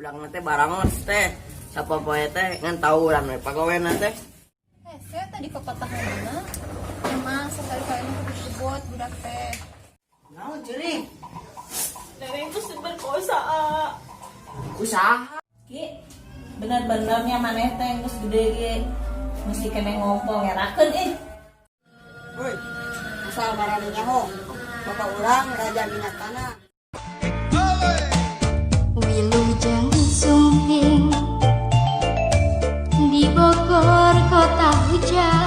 Budak teh barangos teh. Sapopoe teh ngan tawuran we pagawena teh. Saya tadi pepatahanana emang sekali-kali ini kudu dibot budak teh. Naon ceurik? Neneng tuh diperkosa, A. Usaha. Ki, bener-benernya maneh teh geus gede ge. Mesti kene ngompol ngerakeun ih. Woi, asal marani nyaho. Bapak urang raja minyak tanah. Wilujeng sumping di Bogor kota hujan.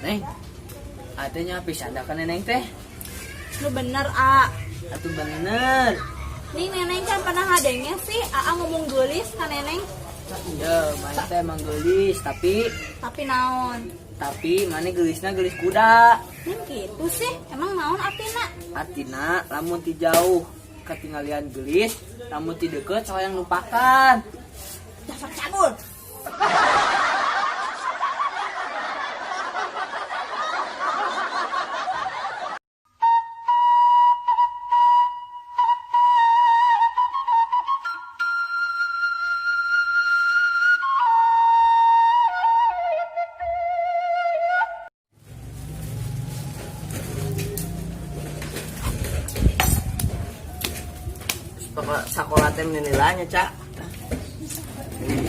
Neng, artinya pisan dah kan neneng teh? Lu bener, A. Atuh bener. Nih neneng kan pernah ngadengnya sih, AA ngomong gelis ka neneng. Ya, mana teh emang gelis, tapi Tapi naon? tapi mana gelisnya gelis kuda. Nih gitu sih, emang naon artina? Artina lamun ti jauh ketinggalian gelis, lamun ti deket yang lupakan. Dasar cabul. Pokok sekolah teh menilainya, Cak.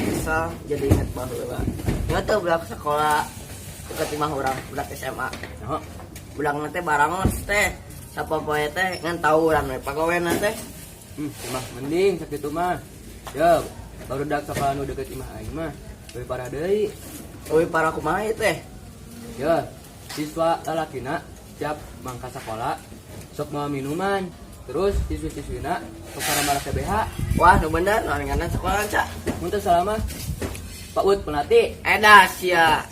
Kesel jadi inget baheula. Nggak tahu budak sekolah deket imah urang, budak SMA. Oh, Budak teh barangos teh. Sapopoe teh ngan tawuran we pagawena teh. Imah mending sakitu mah. Ya, baru dak sekolah nu deket imah aing mah. Leuwih parah deui. Euy para kumaha ieu teh? Ya, siswa lalakina tiap mangka sekolah sok mawa minuman. Terus siswi-siswina sok marah BH. Wah, nu bener, nu nganan sekolah, Cak. Mun teu salah mah Pak Ud pelatih. Edas ya.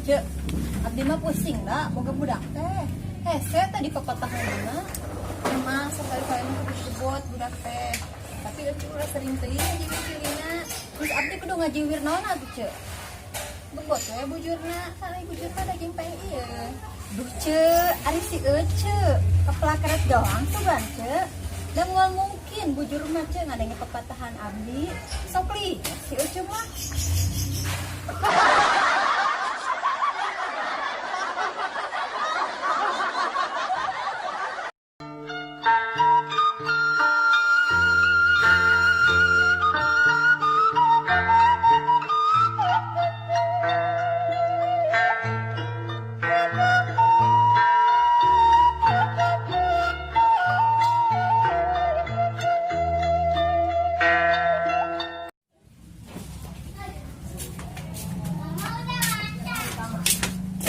Cek, abdi mah pusing dah, boga budak teh. Hese tadi pepatahanana emang sekali-kali ini kudu dibot budak teh. Tapi eueuh ulah sering teuing ngajiwirna. Terus abdi kudu ngajiwir naon atuh, Cek? Bebot we bujurna, sana bujurna daging pae ieu. Duh, Cek, ari si Ece kepala keret doang tuh ban, Cek. Da moal mungkin bujur mah, Cek, ngadenge pepatahan abdi. Sok li, si Ece mah.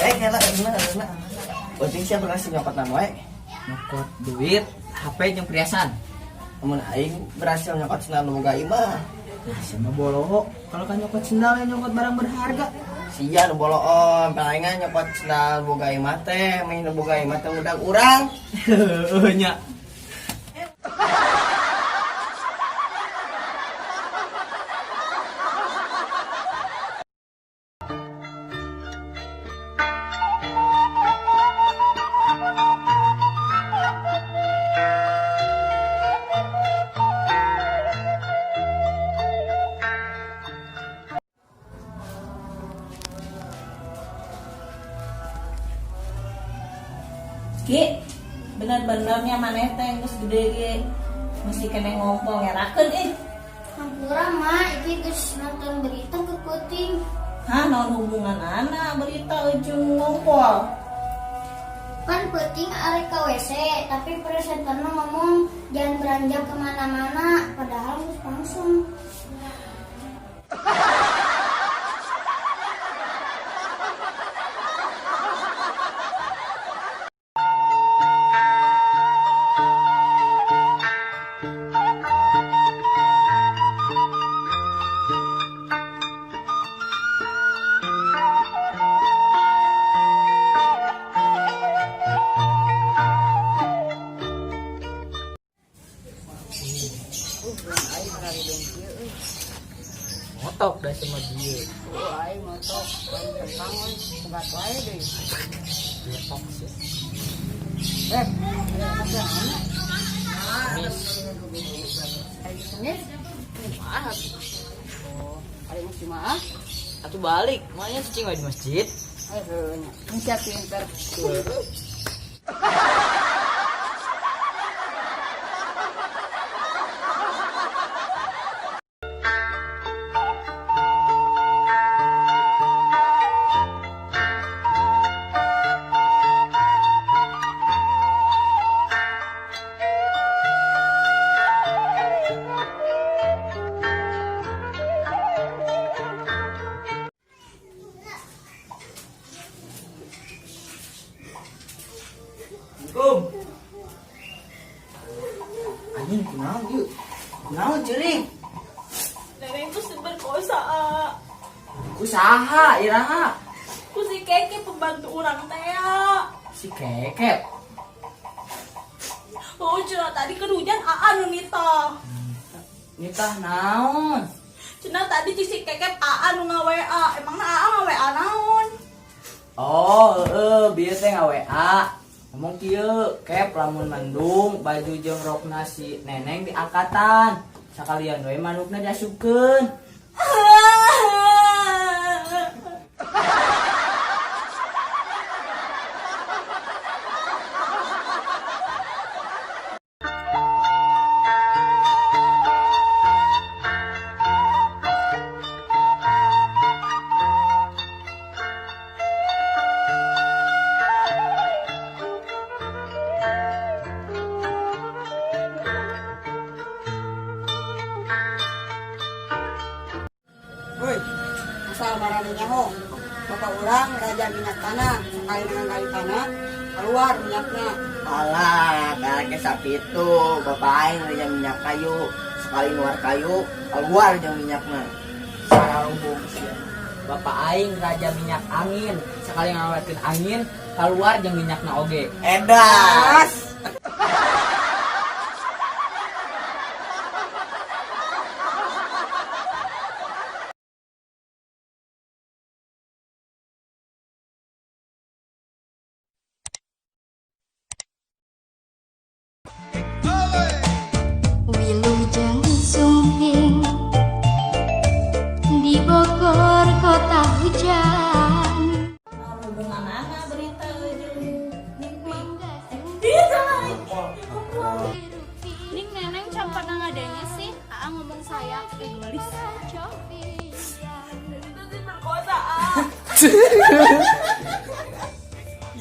Eh, kela bener bener. Penting sih berhasil nyokot nama we. Nyokot duit, HP jeung perhiasan. Amun aing berhasil nyokot sendal nu boga imah. Nah, sama bolo. Kalau kan nyokot sendal ya nyokot barang berharga. Sia nu boloon, palingan nyokot sendal boga imah teh, meh nu boga imah teh udah urang. Heueuh nya. Ki, bener-benernya maneh teh geus gede ge. Mesti kene ngompol ngerakeun ih. Hampura, Ma, iki geus nonton berita ke peuting. Hah, naon hubungan anak berita jeung ngompol? Kan peuting arek ka WC, tapi presenterna ngomong jangan beranjak kemana-mana, padahal geus langsung. Motok dah sama dia. Oh, aing motok, aing kentang euy, sebat wae deui. Motok sih. Eh, ada yang mana? Mis. Aing senis. Maaf. Oh, aing mesti maaf. Atuh balik, makanya cicing wae di masjid. Eh, heuh nya. Siap pinter. Assalamualaikum. Anjing kunaon ieu? Kunaon ceurik? Neneng tuh diperkosa, ah. Ku saha iraha? Ku si Keke pembantu urang teh ya. Si Kekep. Oh, cenah tadi keur hujan aa nu nitah. Nitah naon? Cenah tadi cik si Kekep aa nu nga-WA. Emangna aa nga-WA naon? Oh, heeh, bieu teh nga-WA. Ngomong kieu, Kep lamun mendung baju jeung rokna si Neneng diangkatan. Sakalian we manukna diasupkeun. Woi, asal marane nyaho. Bapak urang raja minyak tanah, sekali nanggali tanah, keluar minyaknya. Alah, karek sapi itu, bapak aing raja minyak kayu. Sekali nuar kayu, keluar jeung minyakna. Sararubung sia. Bapak aing raja minyak angin, sekali ngawetkeun angin, keluar jeung minyakna oge. Edas. Wilujeng sumping di Bogor kota hujan. Naon hubungan anak berita jeung mimpi? Ning Neneng can pernah ngadenge sih aa ngomong saya egois. Itu diperkosa, ah.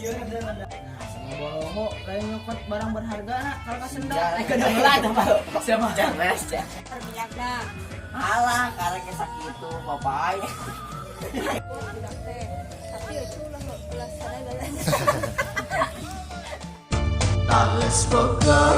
Nah, sama boloho lain nyokot barang berharga nak kalau kasendal. Eh kedengeran apa? Siapa? Jangan ya. Minyakna. Alah, karek sakitu bapak aing. Budak teh. Tapi eueuh ulah ulah sadar. Tales Bogor.